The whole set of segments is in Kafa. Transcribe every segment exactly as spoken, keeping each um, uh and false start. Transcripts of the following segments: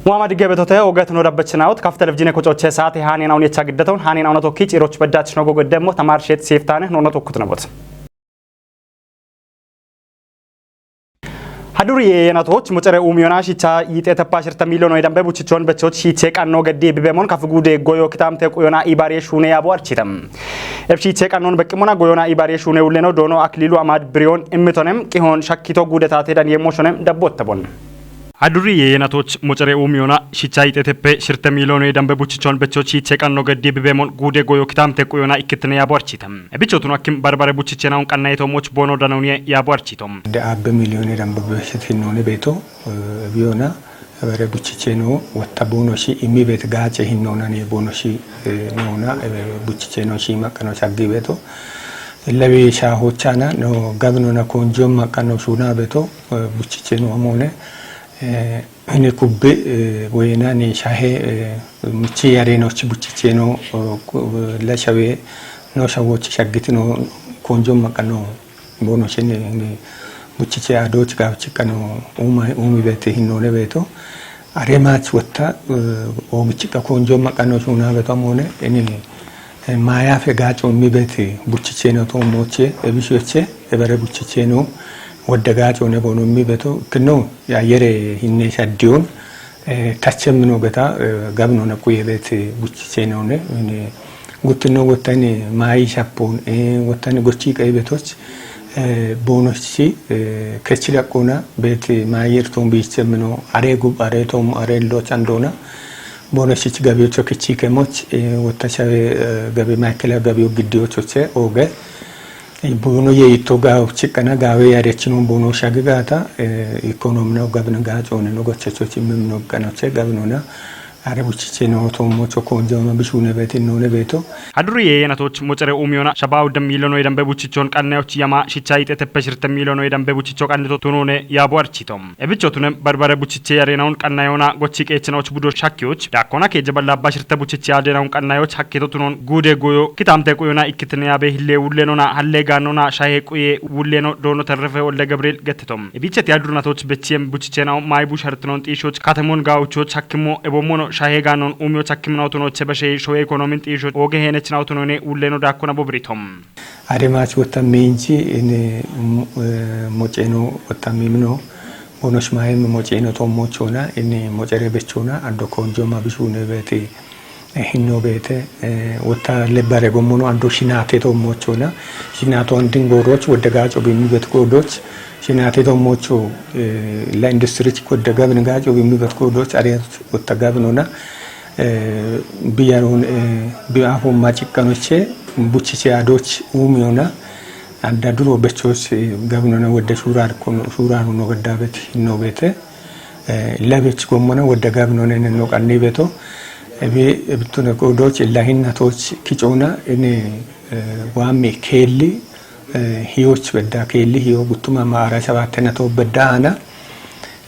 Muhammad Gebetote oget no dabbechinaut kaf televizine kocoche saate hanen aun yecha giddataun hanen auna tokki ciroch beddat no gogo demmo tamar shet seftan no no tokkut nabot. Haduri yenatoch mocere umiyona shicha yite teppa shirta miliyono yedambe buchichon bechoch shiche qanno geddi bibemon kaf gude goyo kitamte quyona ibariye shune yabo architam. Eb shiche qannon beqimona goyona ibariye shune ulleno dono aklilu amad biriyon immitonem qihon shakkito gude tate dan yemmo shonem dabbot tabon. Haduri yenatoch mocere umiyona shicha yite teppe shirta miliyono yedambe buchichon bechoch shiche qanno geddi bibemon gude goyo kitamte quyona ikkitne yabo architam. Ebichotun akkim barbare buchichena un qanna yetomoch bono danoniye yabo architom. De abbe miliyoone dambe beshit hinnoone beeto, eh, biyona, ebere buchicheno watta bono shi immi beet gaace hinnoona ne bono shi, eh, noona, eh, buchicheno shi maqqano shaggi beeto. Lewi shahochana no gabnona konjo maqqano shuna beeto, eh, buchicheno amone, eh, ini kubbe, eh, woyena ne shahe, eh, michi yarenoch buchicheno, eh, ku-, la shawe no shawoch shaggitino konjo maqqano bono shene ini buchiche adoch gabchi kano uma, umi beete hinnoone beeto. Aremach watta, eh, ogichi ka konjo maqqano shuna beeto amone ini, eh, mayafe gacho mi beete buchicheno to moche, ebishoche, ebere buchicheno wadda gacho ne bono mi beeto. Kino ya yere hinne shaddiyon, eh, tachemino geta, eh, gabnona kuye beete buchicheno ne, ini guttino wattani mayi shapon, eh, wattani gochi qai betoch, eh, bono shi, eh, kechi daqqona beet mayi irton bichemino are gub, are tom, are lo chandona. Bono shi gabiyocho kechi kemoch, eh, watta shawe, eh, gabi maikela gabiyo giddiyochoche oge. Eh, bono ye ito gawo chikana gawe yarechino bono shagi gata, eh, ekonomi no gabna gacho ne no gochecho chimim no ganoche gabnona. Are buchicheno to mocho konjo ma bishune beeto, hinnoone beeto. Haduri yenatoch mocere umiyona shaba udda miliyono yedambe buchichon qannayoch yama shicha yite teppe shirta miliyono yedambe buchicho qanneto tunone yabo architom. Ebichotunem barbare buchiche yarenaun qannayona gochi qechenoch budo shakkiyoch. Dakkona keje balla bashirta buchiche adenaun qannayoch hakketo tunon gude goyo kitamte quyona ikkitne yabe hille ullenona halle ganona shahe quye ulleno dono terrefe wolde Gabriel gettetom. Ebicheti hadurnatoch bechiem buchichena mai bu shartnon xishoch katemon gauchoch hakkimo ebomono shahe ganon umiyoch hakkimnautonoche beshe shoye ekonomin xishoch oge henechnautonone ulleno dakkona bobiritom. Ademach watta minchi ini mo-, eh, mocheno watta mimno bonosh mahem mocheno to mochona ini mocere bechona addo konjo ma bishune beete, eh, hinno beete, eh, watta lebbare gommono addo shinate to mochona. Shinato andin goroch wadda gacho bimmi bet godoch. Shinate to mocho, eh, la industry wadda gabin gacho bimmi bet godoch are watta gabnona. Eh, biyaron, eh, bi afo machikkanoche buchiche adoch umiyona. Anda duro bechos, eh, gabnona wadda shurar kono, shurar no gadda bet hinno beete. Eh, labech gommona wadda gabnona ne no qanni beeto. Ebi ebtune kodoch lahinnatoch kichona ini, eh, wami kelli, eh, hiyoch bedda kelli hiyo guttuma ma ara shabattena to bedda ana.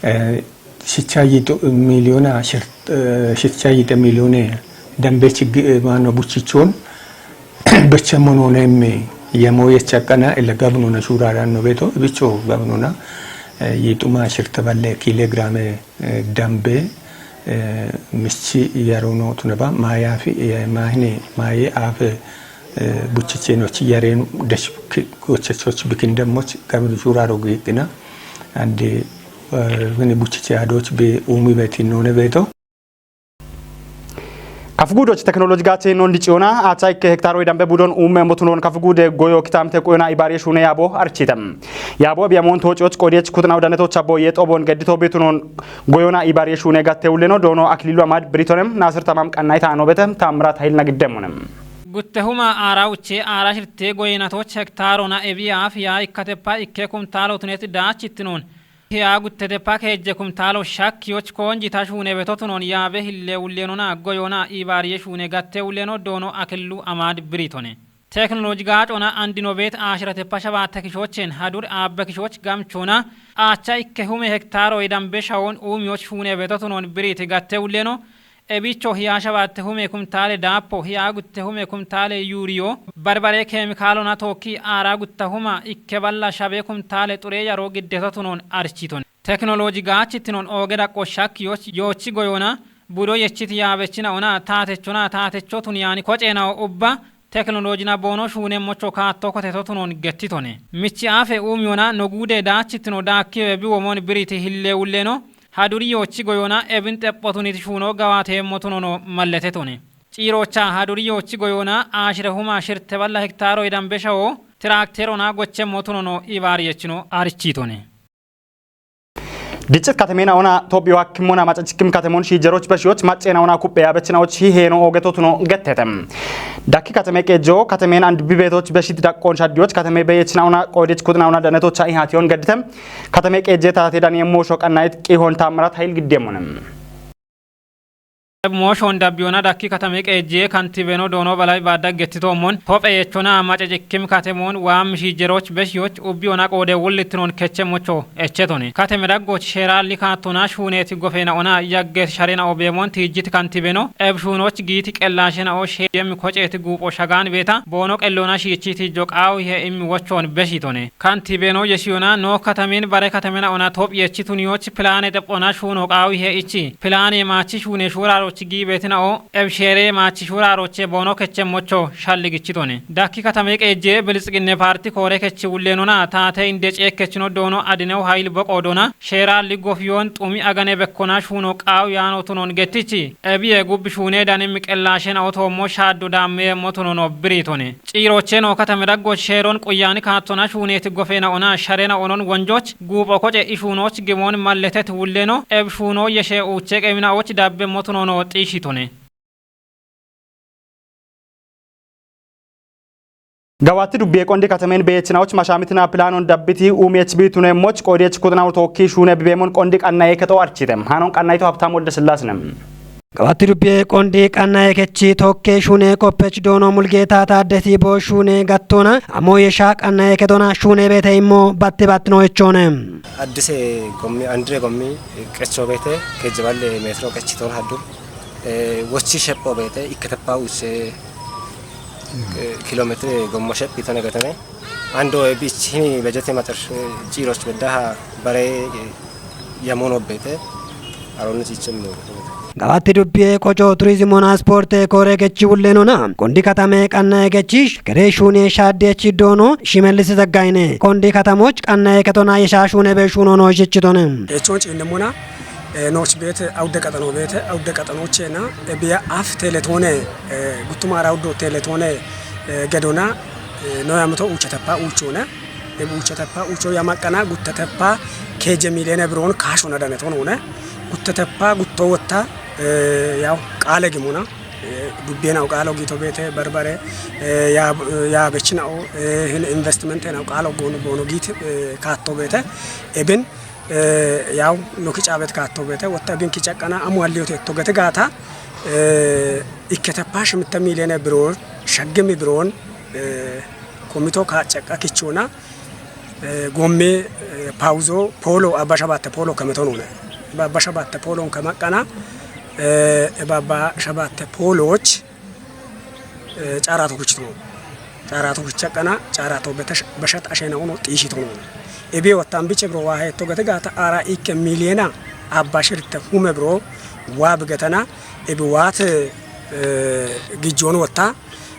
Eh, shicha yito miliyona shir-, eh, shicha yite miliyone dambe chiggi, eh, mano buchichon. Bechemonone me yamo yechakana ila gabnona shurara no beeto bicho gabnona, eh, yituma shirta balle kilogramme, eh, dambe, eh, michi yarono tunaba mayafi, eh, mahine maye afe, eh, buchichenoch yaren desh ki-, gochechoch bikin demmoch gabnu shuraro gikina. Ande, eh, wene buchiche adoch be umi beeto hinnoone beeto. Kaf gudoch teknoloji gache non diciona acha ikke hektaro idambe budon umme motunon kaf gude goyo kitamte quyona ibariye shune yabo architam. Yabo biyamon tochioch qodiyech kutna udanetoch abo yexobon geddito bitunon goyona ibariye shune gatte ulleno dono aklilu amad biritonem nasir tamam qannayta anobetem tamrat hayilna giddemonem. Gutte huma aara uche aara shirte goyenatoch hektarona ebi afiya ikkatepa ikke kumtalo tunet dachittinon. Hiya guttetepa keejje kumtalo shakkiyoch konji ta shune beto tunon yabe hille ullenona goyona ibariye shune gatte ulleno dono akellu amad biritone. Teknoloji gacona andino bet ashiratepa shabatte kishochen hadur abbe kishoch gamchona acha ikke hume hektaro idambe shawon umiyoch shune beto tunon birite gatte ulleno. Ebicho hiya shabatte hume kumtale dapo, hiya gutte hume kumtale yuriyo, barbare kemikalona tokki ara gutta huma ikke balla shabe kumtale xure yaro giddeto tunon architon. Tekinolooji gaachittinon ooge daqqo shakki yoch-, yoochi goyona budo yechiti yaabechina ona taatechona taatecho tuniyani koceena ubba tekinoloojina boono shuune mocho kaatto koteto tunon gettitone. Michi afe uumiyona noguude daachittino daakkiwe biwomon biriti hilleewulleno haduri yoochi goyona ebin xephotuniti shuuno gawaateemmotunono malletetone. Ciiroocha haduri yoochi goyona aashire huma shirte balla hektaaro idambeshawo tiraakterona gochemmotunono ibaari yechino arichiitone. ግጭት ከተሜን አሁና ቶቢዮ ሐኪሞና ማጨጭክም ከተሞን ሺጀሮች በሺዎች ማጨና አሁና ኩጴ ያበችናዎች ሂሄኖ ኦገቶት ነው ገተተም። ዳኪ ከተሜ ቄጆ ከተሜን አንድ ቢቤቶች በሺት ዳቆን ሻዲዎች ከተሜ በየችናውና ቆዴች ኩጥናውና ደነቶች አይሃት ይሆን ገድተም። ከተሜ ቄጄ ታቴዳን የሞሾ ቀናይት ቂሆን ታምራት ኃይል ግዴሙንም። Mooshoon dabbiyoona dakki katame qeejjee kantibeno doono balay baadda gettitoommon tophe yechona mace cikkim katemoon waam shiijeroch beshiyoch ubbiyoona qoode wullitinoon keche mocho echetone. Kateme daggoch sheeraalli kaattona shuuneeti gofeena'ona yaggeet sharena'o beemoon tiijjit kantibeno eb shuunoch giiti qellaashena'o sheeyemmi koceeti guupho shagaan beeta boono qelloona shiichiti joqaawihe immi wochoon beshitone. Kantibeno yeshiyona noo katamin bare katamina'ona toph yechi tuniyoch pilaane dep'ona shuuno qaawihe ichi pilaane maachi shuune shuuraaroch giibeetina'o ebsheere maachi shuuraaroche boono keche mocho shalligichitone. Dakki katame qeejje biltsiginne paarti koore kechi wulleenona taate inde ceekkechino doono adinew hayil boqoodona sheeraalli gofiyoon xumi agane bekkona shuuno qaawi yaanotunon gettichi ebiye gubbi shuune danimmi qellaashena'o toommo shaaddo daammeemmotunono biriitone. Ciiroocheno katame daggoch sheeron quyyani kaattona shuuneeti gofeena'ona sharena'onon wonjoch guupho koce ishuunoch gimoon malletet wulleno eb shuuno yeshe uuche qeminaoch dabbe motunono xiishitone. Gawaatti dubbiye qondi katamen beechinaoch mashamitina pilaanon dabbiti uumiyech biituneemmoch qoodiyech kuxinaw tookki shuune bibeemon qondi qannaye kexo architem. Hanon qannayito Habtaam Wolde Sillaasinem. Gabatti dubbiye qondi qannaye kechi tokke shuune qoppech doono Mulgeeta Taaddesi boo shuune gattoona ammoo yesha qannaye ketona shuune beete immoo batti battino echoone. Addise gommi andire gommi qecho beete kejje balle meetiro qechi toon haddu wochi shepho beete ikketeppa usse kilomeetire gommo shephi tone gatone. Ando bichini bejete matar ciiroch beddaha bare yamono beete aronu cichemmo. Gabatti dubbiye qoco turizimona sporte koore gechi wulleenona qondi katame qannaye gechish kere shuune shaadde chidoono Shimellis Zaggayine qondi katamoch qannaye ketona yesha shuune be shuunono shichitone. Echon ciinnemona nooch beete awudde qaxano beete awudde qaxanochena ebiya af teletoone guttuma ara awuddo teletoone gedona no yamto uuchatappa uuchona. Ebu uuchatappa uucho yamaqqana guttatappa keje miiliyoone biroon kaashona danetoonone. Guttatappa gutto wotta yaw qaale gimona. Dubbiyenaw qaalo giito beete barbare yaa bechina'o hin investimentenaw qaalo goono goono giit kaatto beete. Ebin yaw no kicaabet kaatto beete wotta ebin kicaqqana amu halliyote etto gete gaata ikketappa shimitta miiliyoone biroon shaggimi biroon komito kaacaqqa kichona. Gomme pawuzo poolo abba shabatte poolo kametonone. Abba shabatte poolon kamaqqana abba shabatte pooloch caaraato kuchito. Caaraato kuchaqqana caaraato bashat ashena uno xiishito none. Ebi wattan biche biro waa hetto gate gaata ara ikke miiliyeena abba shirte hume biro waa bigatana ebi waate gijjoon watta.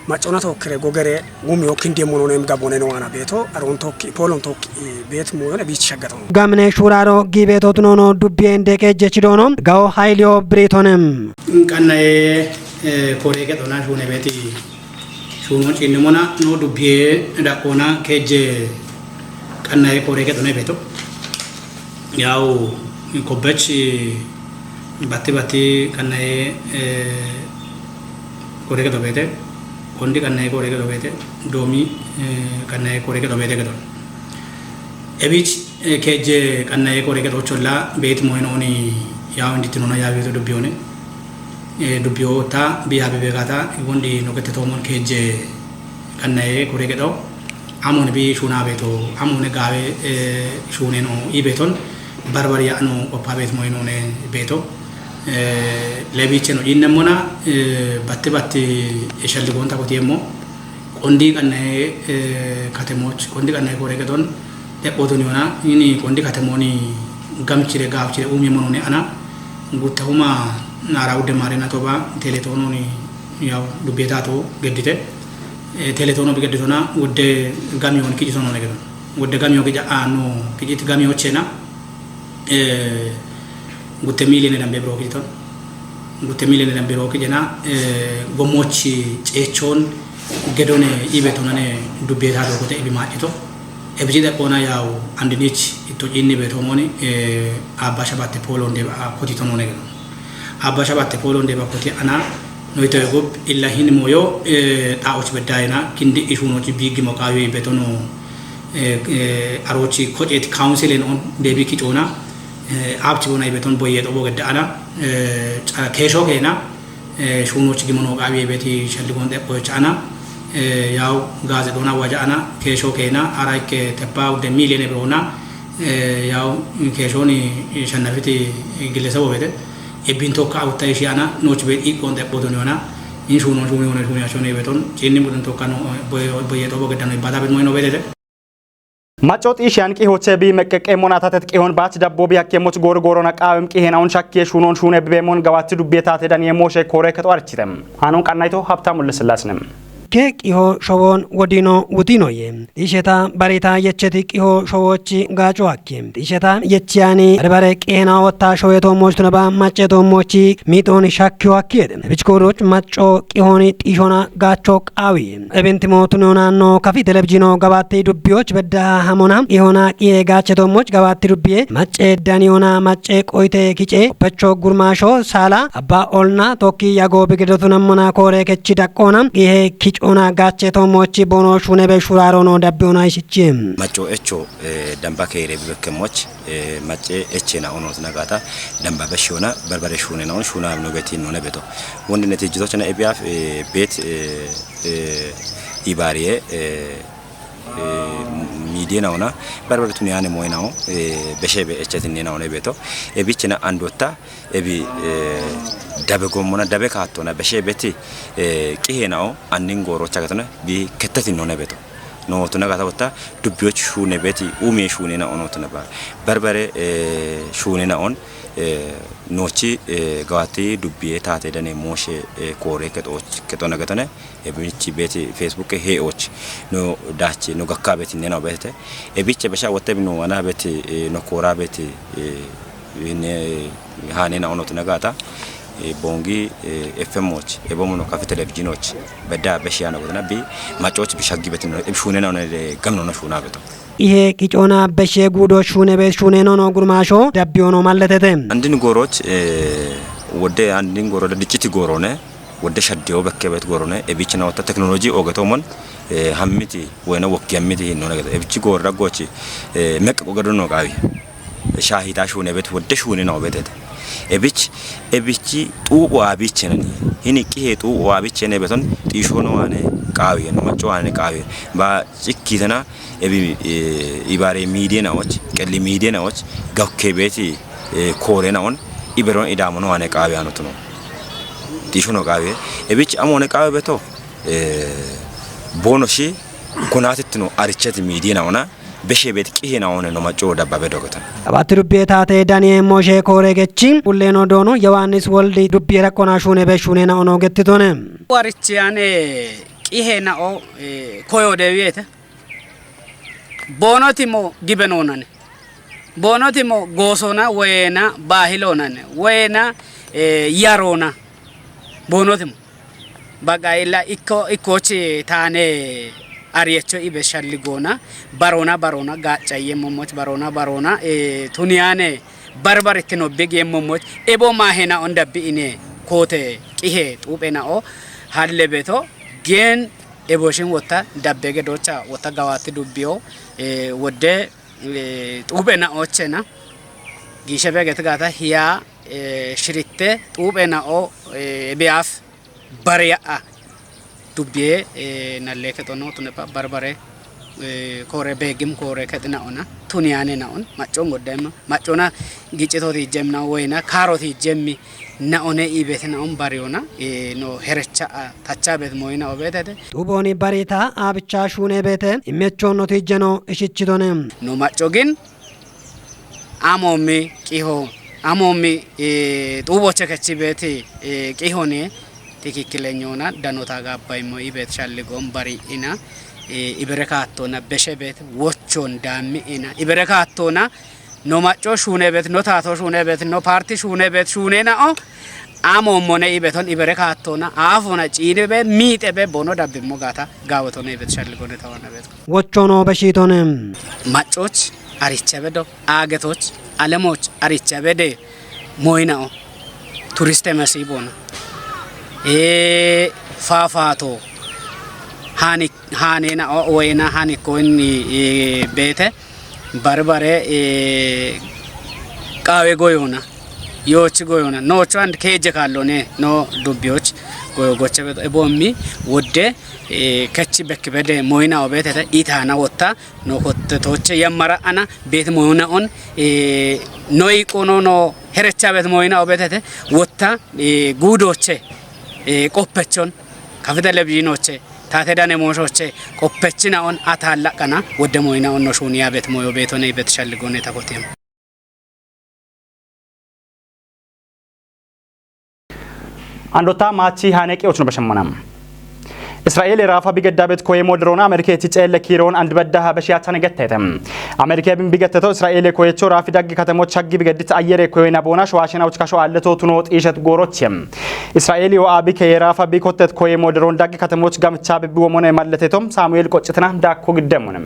Macona tookkire gogere wumi okkin demmononem gabone no ana beeto aron tokki polon tokki beet moyone biich shaggatono. Gamne shuraro gibeto tunono dubbiyen deqe jechidono gawo hayliyo biritonem. Qannaye korege dona shune beeti shuno cinnimona no dubbiye daqona keje qannaye korege dona beeto. Yaw kobbech batti batti qannaye korege dobete qondi qannaye korege dobete domi qannaye korege dobete gedon. Ebich keje qannaye korege docholla beet moyinoni yaw inditinona yaw beto dubbiyone. Dubbiyo ta biya bibegata gondi nokete tomon keje qannaye korege do. Amon bi shuna beto amon gaawe shuneno i beton barbari ano qoppa bet moyinone beto. Lebiche no inne mona batte batte shalli gonta kotiyemmo qondi qannaye katemoch qondi qannaye korege don debotoni ona ini qondi katemoni Gamichire gaafchire uumye monone ana guttahuma nara udde marena toba teletonon yaw dubbetato geddite. Eh, teletono bi gedditona wodde gamiyon kiji sono ne gedon. Wodde gamiyo kija ano kijit gamiyo chena. Eh, gutte milyene dambe bro kijiton. Gutte milyene dambe bro kijena, eh, gomochi chechon gedone ibe tonane dubbetato gote ibi machito. Ebijide kona yaw andinich ito jinni be tomoni, eh, abba shabatte polon deba koti tonone gedon. Abba shabatte polon deba koti ana noito egub illa hin moyo, eh, ta och bedayna kindi ishuno chi bigi mo kayo ibe tono, eh, eh, arochi kojet council en on debi kichona, eh, abchi bona ibe ton boye to bogedda ana, eh, cha-, kesho kena, eh, shunochi gimono qabi beti shalligon de qochana, eh, yaw gaze dona wajana kesho kena ara ikke teppa udde milyene brona, eh, yaw keshoni shannafiti gillesabo bete. Ebbin tokka awutta ishi ana noch be iqqon de bodon yona. In shunon shuni yona shuni ashone beton. Chinni budun tokka no boye, boye to bogedano ibada bet moyno bete. Maccot ishiyan qihoche bi meqqeqqe mona tatet qihon bach dabbo bi hakke moch gor gorona qawem qihena on shakkiye shunon shune bibemon gawatti dubbiye tate daniye moshe kore keto architem. Hanon qannayto Habtamu Lesillaasinem. Ke qiho showon wodino wutinoye. Tisheta barita yecheti qiho showochi gacho hakke. Tisheta yechiyani barbare qihena otta showeto moch tunaba macceto mochi miton shakkiyo hakke. Bichkoroch macco qihoni tishona gacho qawi. Ebinti mootun yonanno kafi televizhino gabatti dubbiyoch bedda hamona ihona qiye gache tommoch gabatti dubbiye macce dani yona macce qoyte kice pecho gurmasho sala abba olna tokki yago bigedotun ammona kore kechi daqqona qihe kicona gache tommoch bono shunebe shurarono dabbiona ishichi. Macco echo, eh, damba keire bibekkemoch, eh, macce echena onot nagata damba beshiona barbare shunena on shuna no betin no ne beto. Wonde neti jitochana ebiaf, eh, bet, eh, eh, ibariye, eh, eh, midiyena ona barbare tuniyane moyena o, eh, beshebe echetinena one beto. Ebichena andotta, ebi, eh, dabe gommona, dabe kattona, beshebeti, eh, qihena o, annin goro chagatona, bi ketteti none beto. No tuna gata botta, dubbiyoch shune beti, umiye shunena ono tuna ba. Barbare, eh, shunena on, eh, nochi, eh, gawati dubbiye tate dane moshe, eh, kore keto, ketona getone, ebichi beti Facebook he och. No dachi, no gakka beti nena bete. Ebiche besha wote no ana beti, eh, no kora beti, eh, ne hanena ono tuna gata. Eh, bongi, eh, F M och, ebo mono kafi television och. Bedda besha no gotna bi, machoch bi shaggi beti no, eb shunena ono de gamno no shuna beto. Ihe kicona beshe gudo shune be shune no no gurmasho, dabbiyono malletete. Andin goroch, eh, wodde andin goro da dichiti gorone, wodde shaddiyo bekke bet gorone, ebichina wata technology ogeto mon, eh, hammiti, wena wokki hammiti hinno nagata. Ebichi goro da gochi, eh, mek ogedo no gawi. Shahita shune bet wodde shune no betete. Ebich, ebichi tu wa bichenani. Hini kihe tu wa bichene beton, tishono ane qawi, no macho ane qawi. Ba chikkitana, ebi, eh, ibare midiyena och, qelli midiyena och, gakke beti, eh, korena on, iberon idamono ane qawi anotuno. Tishono qawi. Ebich amone qawi beto, eh, bono shi, kunatitino aricheti midiyena ona, beshe bet qihena one no macho dabbabe dogotan. Abati dubbiye tate daniye moshe kore gechi, ulleno dono, Yohanis Woldi dubbiye rakkona shune be shunena ono gettitone. Warichi ane qihena o, eh, koyo dewiyete. Bonoti mo gibenonane. Bonoti mo gosona, wena, bahilonane. Wena, eh, yarona. Bonoti mo. Baga illa ikko, ikkochi tane ariyecho ibe shalli gona. Barona, barona, gacha yemmomoch, barona, barona, eh, tuniyane, barbar ikkino big yemmomoch. Ebo mahena on dabbi ine kote qihe xuphena o. Halle beto, gen eboshin wotta, dabbe gedocha wotta gawati dubbiyo, eh, wodde, eh, xuphena ochena. Gishe beget gata hiya, eh, shiritte xuphena o, eh, ebiaf bariya a. Dubbiye, eh, nalle ketono tunepa barbare, eh, kore begim kore ketina ona. Tuniyane na on. Macho ngodema. Machona gichitoti jemna wena. Karoti jemmi. Na one ibete na on bariona, eh, no herecha a, tacha bet moyina obetete. Tuboni barita abicha shune bete, imecho no tijeno ishichidone. No macho gin, Amomi qiho, amomi, eh, xuboche kechi beti, eh, qihoni tikikilenya ona danota gabbaymo ibet shalligon bari ina, eh, ibere kattona beshe bet wochon dammi ina, ibere kattona no macco shune bet, no tato shune bet, no parti shune bet, shune na o, amommone ibeton ibere kattona, afona ciine be, miite be, bono dabbimmo gata gawotone ibet shalligone tawana bet. Wochono beshitone. Maccoch ariche bedo, agetoch, alemoch ariche bede, moinao, turiste mesibona. E fafato, hani, hanena o, wena hani koinni, e, bete, barbare, e, qawe goyona, yochi goyona. No chand keje kallone, no dubbioch, goyo goche bedo, e bommi, wodde, e, kechi bekki bede, moinao betete, itana wotta, no kottetoche yammara ana, bet moinao, e, no iqono no herecha bet moinao betete, wotta, e, gudoche, e, qoppechon, kafite lebjinoche, tate dane moshoche, qoppechinaon atallaqana, wodde moinao no shuniya bet moyo betone ibet shalligone takotem. Andota machi hane qiyoch no bashemmana. Israa'el Raafa bigeddabet koye moderona Ameerikeechi ceelle kiiroon and beddaha beshiyaachane gettete. Ameerikee bin bigetteto Israa'el koyecho Raafi daggi katemoch haggi bigeddit ayyere koye naboona showaashena uch kasho aalleto tuno xiishet gooroche. Israa'el yo Aabi keye Raafa bikottet koye moderon daggi katemoch gamcha bibbi womone malleteto Saamu'eel qoccitena daakko giddemmone.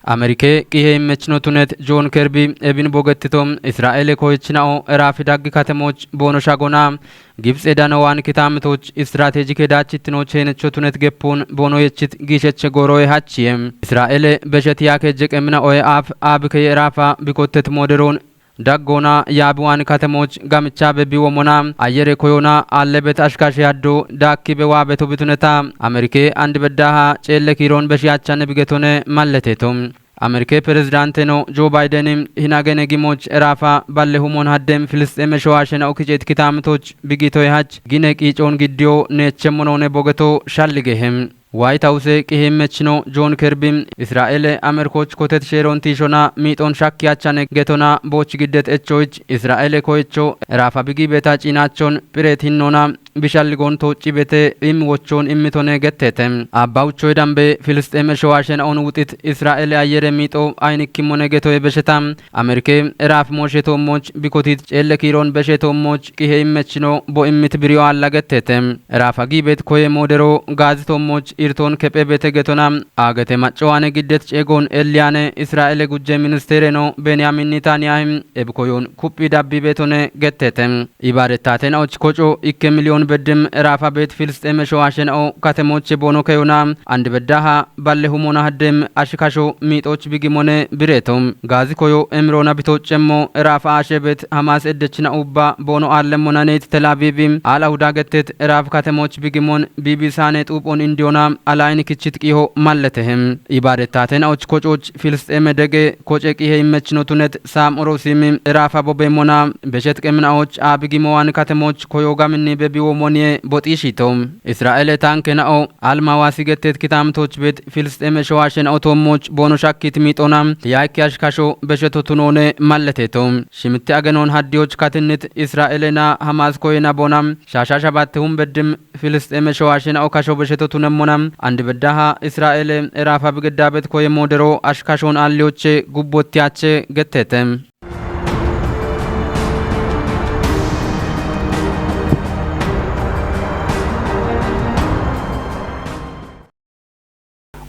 Ameerike qihe immechino tunet Joon Kerbi ebin bogettito Israa'ele koyechina'o eraafi daggi katemoch boono shagona Gibtse dano waan kitamitoch istirateejike daachitinoch heenecho tunet geppun boono yechit giisheche gooroye hachiye. Israa'ele beshet yaake jeqemina oye aaf aabikeye eraafa bikottet mooderoon Daggona yaabi waan katemoch gamicha bebbi womona ayyere koyona allebet ashkash yaddo daakki be waabeto bituneta Ameerike and beddaha ceelle kiiron beshiyaachane bigetone malleteto. Ameerike pirezidaanteno Joo Baayideni hinagene gimoch eraafa balle humon haddem Filisxeeme showaashena okicet kitamitoch bigitoy hach gine qiicoon giddiyo neechemmonoone bogeto shalligehe. Waayit Hawuse qihe immechino Joon Kerbi Israa'ele Ameerikoch kotet sheeron tiishona miixon shakki achane getona booch giddet echoyich Israa'ele koyecho eraafa bigi beta ciinachon phiret hinnona bishalligonto cibete im wochon immitone gettete. Abba uchoy dambe Filisxeeme showaashen on wuxit Israa'ele ayyere miixo aynikkimone getoye besheta Ameerike eraaf mooshe toommoch bikotit ceelle kiiron beshe toommoch qihe immechino bo immit biriyo aalla gettete. Eraaf agiibet koye moodero gaazi toommoch irton kephe bete getona aagete macco ane giddet ceegon elliyane Israa'ele gujje ministeereno Beniyaamin Nitaaniyaahi ebkoyon kuphi dabbi betone gettete. Ibaadetaten och koco ikke miliyon beddim eraafa bet Filisxeeme showaashen o katemoche boono keyona and beddaha balle humona haddem ashikasho miixoch bigimone bireto. Gaazi koyo emiroona bitoccemmo eraafa ashe bet Hamas eddechina ubba boono aallemmonaneit Tel Avivi aala huda gettet eraaf katemoch bigimon bibisane xuuphon indiyona alayni kichit qiho malletehe. Ibaadetaten och kococh Filisxeeme dege koce qihe immechino tunet Saam Orosimi eraafa bobe mona beshet qeminaoch aabigimo waan katemoch koyo gaminni bebi womoniye boxishito. Israa'ele tanke na'o alma waasi gettet kitamtoch bet Filisxeeme showaashen otoommoch boono shakkit miixona yaakke ashkasho besheto tunoone malleteto. Shimitti agenon haddiyoch katinnit Israa'ele na Hamas koye naboona shaasha shabatte hum beddim Filisxeeme showaashen o kasho besheto tunemmona and beddaha Israa'ele eraafa bigeddaabet koye moodero ashkashon aalliyoche gubbottiyache gettete.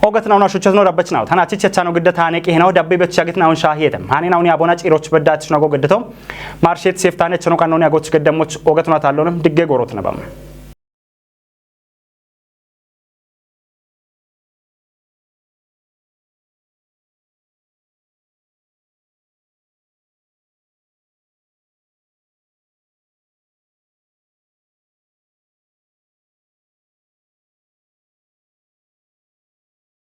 Ogatnauna shuchasno dabbachnaut hana chichachano gidda tane qihnaw dabbe betcha gitnaun shahiyete. Haninawni abona ciroch bedda chnago geddato. Marshet seftane chano qanoni agoch geddamoch ogatna tallon digge gorot nabam.